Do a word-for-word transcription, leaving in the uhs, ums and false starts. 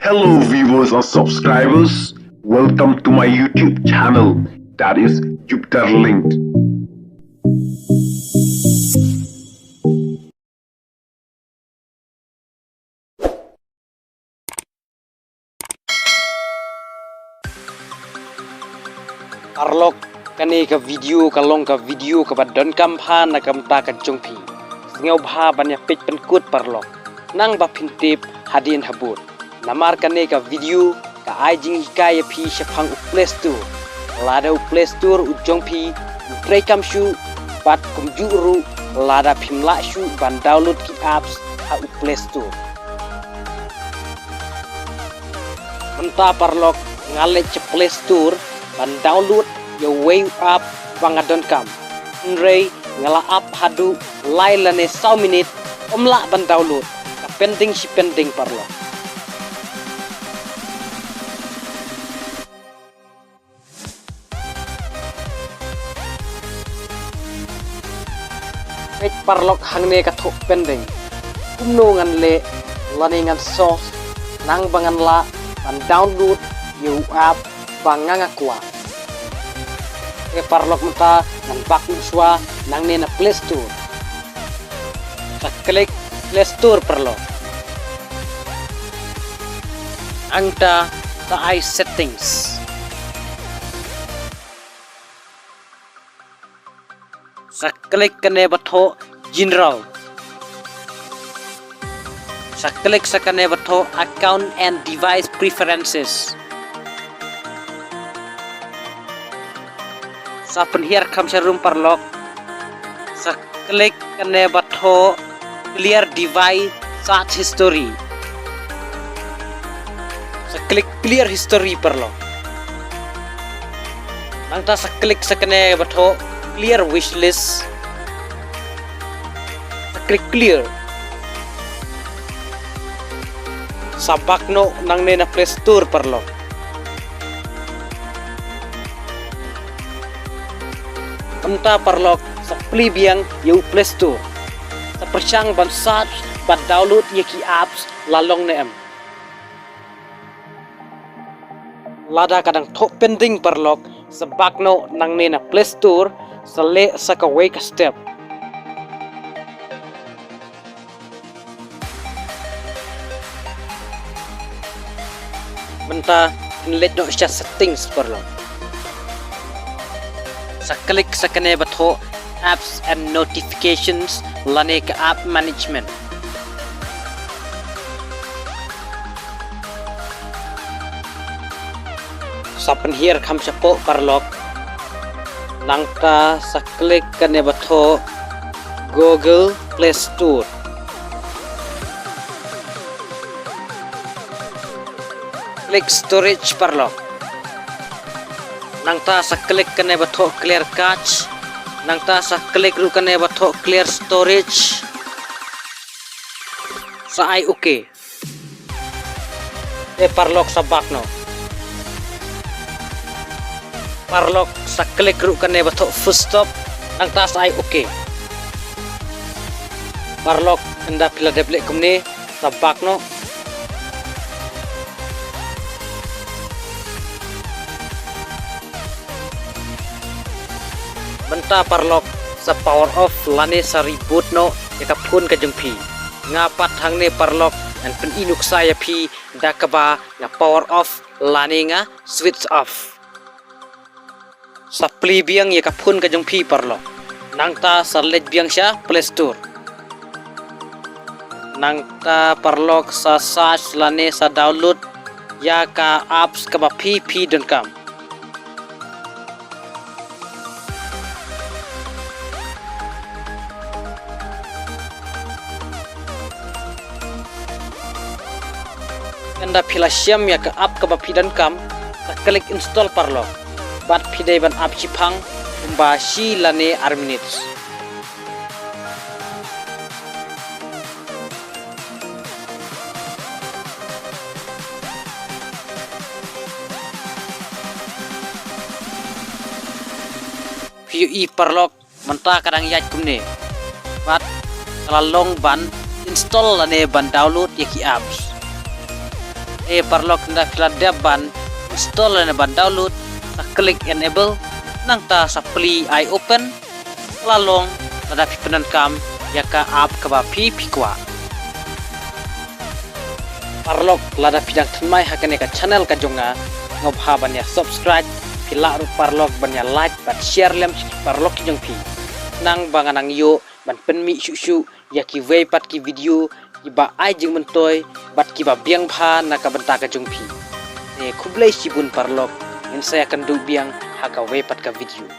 Hello viewers and subscribers, welcome to my YouTube channel, that is Jupiter Linked. Paralok, kane ka video ka long ka video kaba donkam bha na ka bynta ka jong phi. Sngewbha ban ïa peit pynkut paralok, nang ba phin tip hadien habud. Namar kane ka video ka ai jinghikai ïa phi shaphang u Play Store. Lada u Play Store u jong phi u treikam shuh, bad kumjuh ruh lada phim lah shuh ban download ki apps ha u Play Store. Mynta paralok, nga leit sha Play Store ban download ïa uwei u app ba nga donkam. Hynrei nga la ap haduh lai lane saw minit, ym lah ban download. Ka pending shi pending paralok. Peit paralok, hangne ka thoh pending. Kumno ngan leh lane ngan solve, nang ba ngan lah ban download ïa u app ba nga nga kwah. Te paralok, mynta ngan bak noh shuwa nangne na Play Store. Sa klik Play Store paralok. Hangta sa ai settings. Sa klik kane ba thoh general. Sa klik sa kane ba thoh account and device preferences. Sa pynhiar kham sharum paralok. Sa klik kane ba thoh clear device search history. Sa klik clear history paralok. Nangta sa klik sa kane ba thoh clear wishlist. Sa klik clear. Sa bak noh nangne na Play Store paralok. Mynta paralok, sa plie biang ïa u Play Store. Sa pyrshang ban search, ban download ïa ki apps la long ne em. Lada ka dang thoh pending paralok, sa bak noh nangne na Play Store, sa leh sa kawei ka step. Mynta phin leit noh sha settings paralok. Sa klik sa kane ba thoh apps and notifications lane ka app management. Sa pynhiar kham shapoh paralok. Nangta sa klik kane ba thoh Google Play Store. Klik storage paralok. Nangta sa klik kane ba thoh clear cache. Nangta sa klik ruh kane ba thoh clear storage. Sa ai okay. Te paralok, sa bak noh. Paralok, sa klik ruh kane ba thoh full stop. Nangta sa ai okay. Paralok, ynda phi la dep leh kumne, sa bak noh. Mynta paralok, sa power off lane sa reboot noh ïa ka phone ka jong phi. Nga pat hangne paralok, ngan pyni nuksa ïa phi da kaba nga power off lane nga switch off. Sa plie biang ïa ka phone ka jong phi paralok. Nangta sa leit biang sha Play Store. Nangta paralok, sa search lane sa download ïa ka apps kaba phi phi donkam. Ynda phi la shem ïa ka app kaba phi donkam, sa klik install paralok. Bad phi dei ban ap shiphang kumba shi lane ar minit. Phi ïohi paralok, mynta ka dang ïaid kumne. Bad ka la long ban install lane ban download ïa ki apps. Te paralok, nda phi la dep ban install lane ban download, sa click enable, nangta sa plie eye open, la long lada phi pyndonkam ïa ka app kaba phi phi kwah. Paralok, lada phi dang thymmai ha kane ka channel ka jong nga, sngewbha ban ïa subscribe, phi lah ruh paralok ban ïa like bad share lem sha ki paralok ki jong phi. Nang ba nga nang ïoh ban pynmih shuh shuh ïa kiwei pat ki video kiba ai jingmyntoi bad kiba biang bha na ka bynta ka jong phi. Te khublei shibun paralok, ngin sa ïakynduh biang ha kawei pat ka video.